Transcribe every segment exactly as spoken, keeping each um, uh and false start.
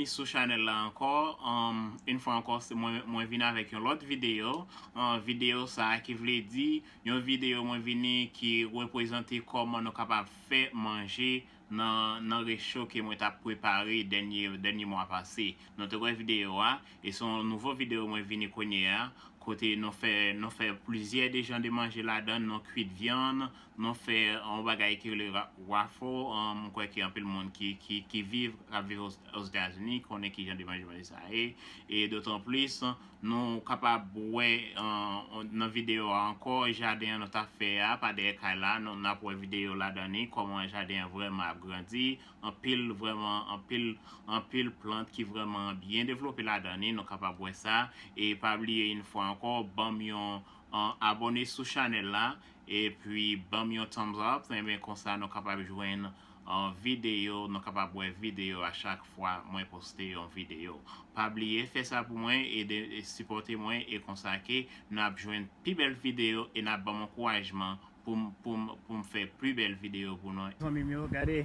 Sou chanèl la ankò, um, yon fwa ankò, se mwen, mwen vin avèk yon lòt videyo. Uh, videyo sa a ki vle di, yon videyo mwen vini ki reprezante kòman nou kapab fè manje nan, nan recho ke mwen t ap prepare dènye, dènye mwa pase. Nou te wè videyo a, e se yon nouvo videyo mwen vini kounye a, kote nou fè, nou fè plizyè de jan de manje ladan, nou kwit vyann, nou fè yon bagay ki rele ra-, waffle, um, mwen kwè ki anpil moun ki, ki, ki viv, k ap viv Oz-, Ozetazini, konnen ki jan de manje manje sa ye. E dotan plis, nou kapab wè, uh, nan videyo a ankò, jaden an nou t ap fè a, pa dèyè kay la, nou, n ap wè videyo ladan li, kòman jaden an vrèman ap grandi, anpil, vrèman, anpil, anpil plant ki vrèman byen devlope ladan li, nou kapab wè sa. E pa bliye, yon fwa ankò, ban m yon, uh, abòne sou chanèl la, epi ban m yon thumbs up, enben konsa nou kapab jwenn, uh, videyo, nou kapab wè videyo a chak fwa mwen poste yon videyo. Pa bliye fè sa pou mwen, ede, e sipòte mwen, e konsa ke n ap jwenn pi bèl videyo e n ap ban m ankourajman pou m, pou m, pou m fè pli bèl videyo pou nou. Zanmi m yo, gade,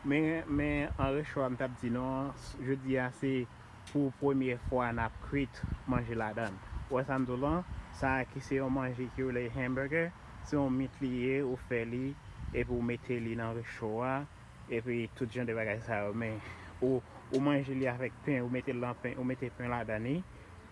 men, men an recho a m t ap di nou an, jodi a se pou premye fwa n ap kwit manje ladan. Ou wè sa m di w lan, sa a ki se yon manje ki rele hamburger, se yon mit li ye, ou fè li, epi ou mete li nan recho a, epi tout jan de bagay sa yo. Men, ou, ou manje li avèk pen, ou mete l nan pen, ou mete pen ladan li,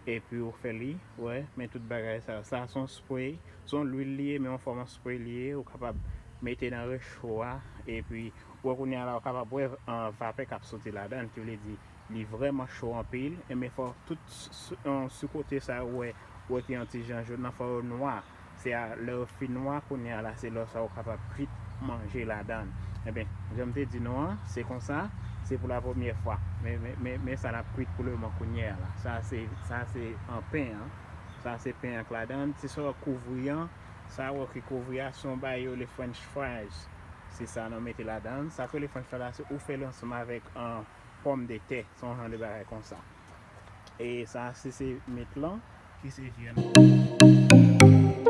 epi ou fè li, wè, men tout bagay sa yo. Sa se yon spray, se yon lwil li ye, men yon fòm spray li ye, ou kapab mete nan recho a, epi ou wè kounye a la, ou kapab wè, uh, vapè k ap soti ladan, ki vle di, li vrèman cho anpil, enben fò tout s-, s-, uh, sou kote sa yo, ou wè, ou wè ki yon ti jan jòn nan, fò yo nwa. Se a, lè yo fin nwa, kounye a la, se lè sa ou kapab kwit manje ladan. Enben, jan m te di nou an, se konsa, se pou la premyè fwa. Men, men, men, men sa n ap kwit pou leman kounye a la. Sa se, sa se an pen an. Sa se pen an k ladan. Se sa w kouvri an. Sa w ki kouvri a, se yon bagay yo rele French fries. Se sa nou mete ladan. Sa k rele French fries la, se ou fè l ansanm avèk, uh, pòm de tè. Se yon jan de bagay konsa. E sa, se, se mit lan, ki se vyann.